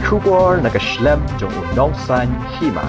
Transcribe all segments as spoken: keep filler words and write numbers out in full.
Khubor na ka shlem jong u nongsan hima.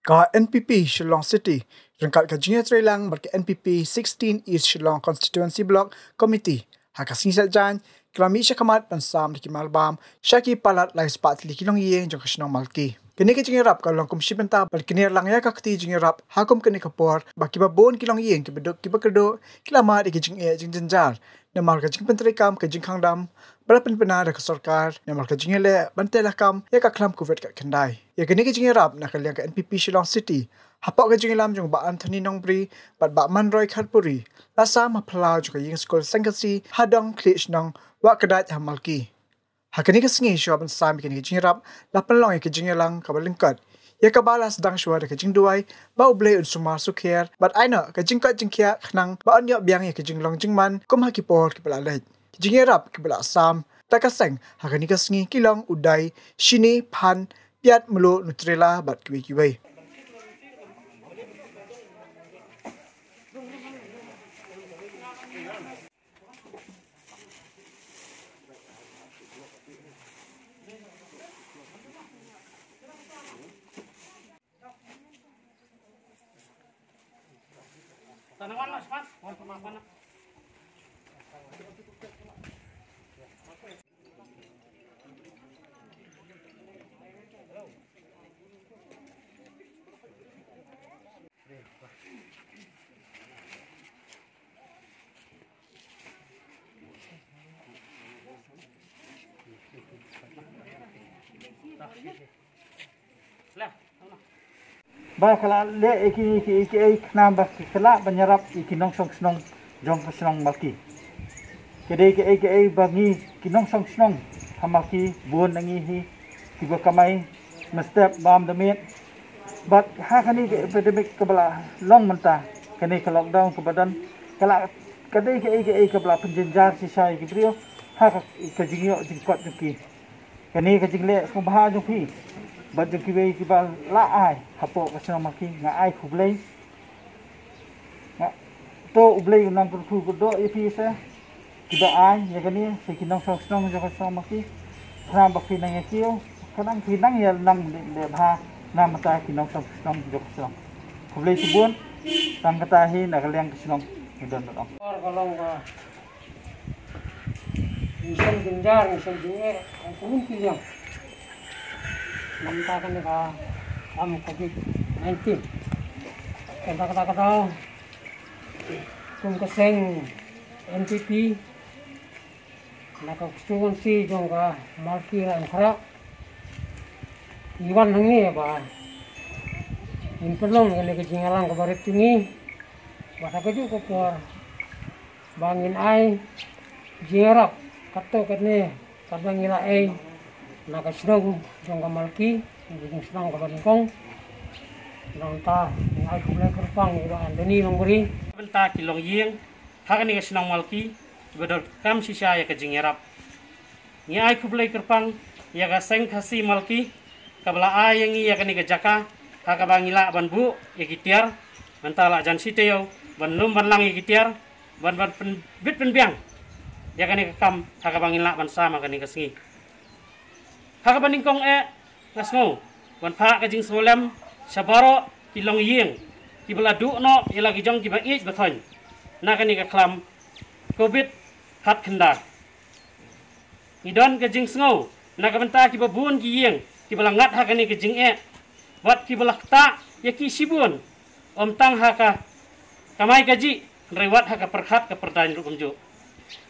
Ka N P P Shillong City ryngkat ka jingïatreilang bad ka N P P sixteen East Shillong Constituency Block Committee ha ka sngi Saitjaiñ ki la mih shakhmat ban sam da ki marbam sha ki palat lai spah tylli ki longïing jong ka shnong Malki. Kane ka jingïarap ka long kum shi bynta ban kniar lang ïa ka kti jingïarap ha kum kane ka por ba kiba bun ki longïing kiba duk kiba kyrduh ki la mad ïa ki jingeh jingjynjar namar ka jingpyntreikam ka jingkhang dam ba la pynbna da ka sorkar namar ka jingïaleh ban tei lakam ïa ka khlam Covid khatkhyndai. Ïa kane ka jingïarap na ka liang ka N P P Shillong City hapoh ka jingïalam jong Bah Anthony Nongbri bad Bah Manroy Kharpuri la sam ha phyllaw jong ka ïing skul Seng Khasi ha Dong Khlieh Shnong Wah Kdait ha Malki. Ha kane ka sngi shuwa ban sam ïa kane ka jingïarap la pynlong ïa ka jingïalang kaba lyngkot ïa kaba la sdang shuwa da ka jingduwai ba U Blei un sumar sukher bad ai noh ka jingkoit jingkhiah khnang ba yn ïoh biang ïa ka jinglong jingman kum ha ki por kiba la leit. Ki jingïarap kiba la sam da ka seng ha kane ka sngi ki long u dai, shini, phan, piat, mluh, Nutella bad kiwei kiwei. Ba ka la leh ïa ki, ki, ki, ei, khnang ba ki, ka lah ban ïarap ïa ki nongshong shnong jong ka shnong Malki. Ka dei kaei kaei ba ngi ki nongshong shnong ha Malki bun na ngi hi kiba kamai mynstep bam da miet. Bad ha kane ka epidemic kaba la long mynta, kane ka lockdown kaba don, ka la, ka dei kaei kaei kaba la pynjynjar shisha ïa ki briew ha ka, ka jingïoh jingkot jong ki. Kane ka jingleh sngewbha jong phi bad jong kiwei kiba la ai hapoh ka shnong Malki, nga ai khublei. Nga, to U Blei un nang kyrkhu kyrdoh ïa phi se kiba ai ïa kane, sa ki nongshong shnong jong ka shnong Malki. Khnang ba phi nang ïa kiew, khnang phi nang ïa nang leh bha na bynta ki nongshong shnong jong ka shnong. Khublei shibun. Tang kata hi na ka liang ka shnong ngi don don. Por ka long ka Ngi shem jynjar, ngi shem jingeh, ngi shem jingeh. Namar kane ka kam Covid nineteen. Kata kata kata. Kum ka seng N P P na ka constituency jong ka Malki Rangkhra. Ngi wan hangne ba ngin pynlong kane ka jingïalang kaba rit jong ngi. Ba ha kajuh ka por ba ngin ai jingïarap katto katne kaba ngi la ai na ka shnong jong ka Malki, ka jingshnong kaba nyngkong. Nangta ngi ai khublei kyrpang ïa u Bah Anthony Nongbri. Bynta ki longïing ha kane ka shnong Malki kiba donkam shisha ïa ka jingïarap. Ngi ai khublei kyrpang ïa ka Seng Khasi Malki kaba la ai ïa ngi ïa kane ka jaka ha kaba ngi lah ban buh ïa ki tiar. Mynta la jan shi taïew ban lum ban lang ïa ki tiar, ban, ban pynbit pynbiang ïa kane ka kam ha kaba ngi lah ban sam ha kane ka sngi. Ha kaba nyngkong eh nga sngew ban phah ka jingsngewlem sha baroh ki longïing kiba la duh noh ïa la ki jong kiba ïeit ba thoiñ na kane ka khlam Covid khatkhyndai. Ngi don ka jingsngew na ka bynta kiba bun ki ïing kiba la ngat ha kane ka jingeh bad kiba la ktah ïa ki shibun, ym tang ha ka kamai kajih hynrei wat ha ka pyrkhat ka pyrdaiñ ruh kumjuh.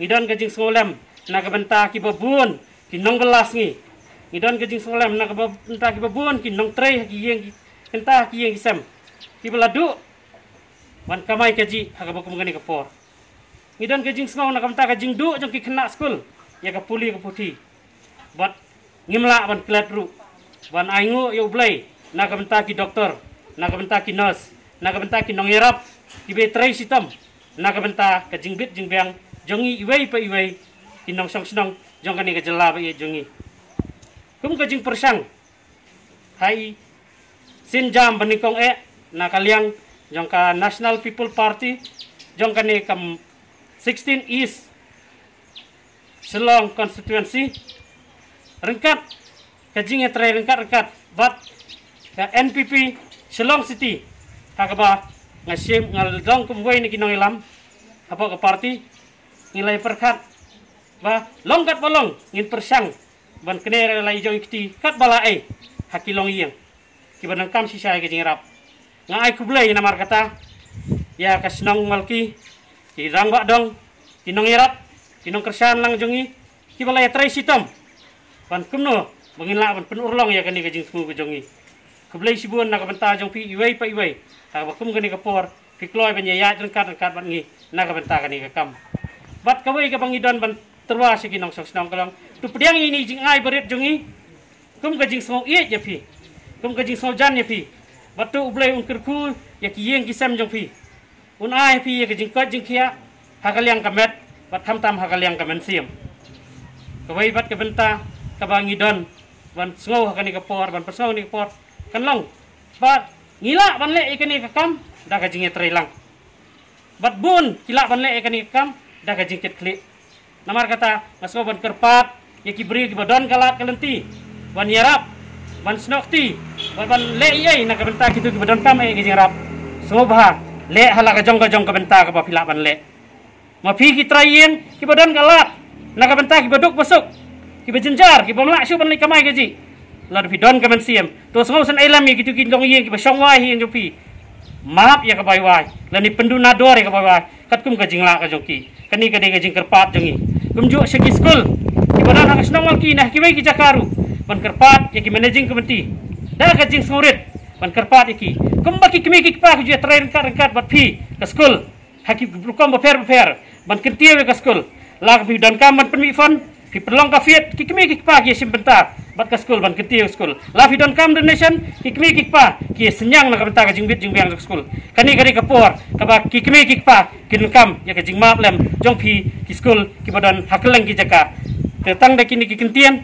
Ngi don ka jingsngewlem na ka bynta kiba bun ki nongbylla sngi. Ngi don ka jingsngewlem na ka bynta kiba bun ki nongtrei ha ki ïing ki, bynta ha ki ïing ki sem kiba la duh ban kamai kajih ha kaba kum kane ka por. Ngi don ka jingsngew na ka bynta ka jingduh jong ki khynnah skul ïa ka pule ka puthi. Bad ngim lah ban klet ruh ban ainguh ïa U Blei na ka bynta ki doktor, na ka bynta ki nurse, na ka bynta ki nongïarap kiba trei shitom, na ka bynta ka jingbit jingbiang jong ngi iwei pa iwei ki nongshong shnong jong kane ka jylla ba ïeit jong ngi. Kum ka jingpyrshang ha i sienjam ba nyngkong eh na ka liang jong ka National People Party jong kane ka sixteen East Shillong Constituency ryngkat ka jingïatrei ryngkat-ryngkat bad ka N P P Shillong City, ha kaba nga shim, nga long kum uwei na ki nongïalam hapoh ka party. Ngi la ïa pyrkhat ba long katba long ngin pyrshang ban knieh ïa la i jong i kti katba la ei ha ki longïing kiba donkam shisha ïa ka jingïarap. Nga ai khublei namar kata ïa ka shnong Malki, ki rangbah dong, ki nongïarap, ki nongkyrshan lang jong ngi kiba la ïatrei shitom ban kumno ba ngin lah ban pynurlong ïa kane ka jingsngew ka jong ngi. Khublei shibun na ka bynta jong phi iwei pa iwei ha kaba kum kane ka por phi kloi ban ïaid ryngkat-ryngkat bad ngi na ka bynta kane ka kam. Bad kawei kaba ngi don ban tyrwa sha ki nongshong shnong ka long, to pdiang ïa ine i jingai barit jong ngi kum ka jingsngew ïeit ïa phi, kum ka jingsngew jan ïa phi. Bad to U Blei un kyrkhu ïa ki ïing ki sem jong phi, un ai ïa phi ïa ka jingkoit jingkhiah ha ka liang ka met bad khamtam ha ka liang ka mynsiem. Kawei pat ka bynta kaba ngi don ban sngew ha kane ka por, ban pynsngew ha kane ka por, kan long ba ngi lah ban leh ïa kane ka kam da ka jingïatreilang. Bad bun ki lah ban leh ïa kane ka kam da ka jingkitkhlieh. Namar kata nga sngew ban kyrpad ïa ki briew kiba don ka lad ka lynti ban ïarap, ban snoh kti, ban, ban leh ei ei na ka bynta kito kiba donkam ei ei ka jingïarap. Sngewbha leh ha la ka jong ka jong ka bynta kaba phi lah ban leh. Ma phi ki trai ïing kiba don ka lad na ka bynta kiba duk ba suk, kiba jynjar, kiba ym lah shuh ban leit kamai kajih, lada phi don ka mynsiem, to sngewsynei lem ïa kito ki longïing kiba shong wai ha ïing jong phi. Map ïa ka bai wai lane pynduna dor ïa ka bai wai katkum ka jinglah ka jong ki. Kane ka dei ka jingkyrpad jong ngi. Kumjuh sha ki skul kiba don ha ka shnong Malki ne ha kiwei ki jaka ruh, ban kyrpad ïa ki managing committee da ka jingsngewrit ban kyrpad ïa ki, kumba ki kmie ki kpa ki ju ïatrei ryngkat-ryngkat bad phi ka skul ha ki rukom bapher bapher ban kyntiew ïa ka skul. La ka phi donkam ban pynmih fund, phi pynlong ka fiat, ki kmie ki kpa ki ïashim bynta bad ka skul ban kyntiew ïa ka skul. La phi donkam donation, ki kmie ki kpa ki ïasynñiang na ka bynta ka jingbit jingbiang jong ka skul. Kane ka dei ka por kaba ki kmie ki kpa ki donkam ïa ka jingmap lem jong phi ki skul kiba don ha kylleng ki jaka. Te tang da kine ki kyntien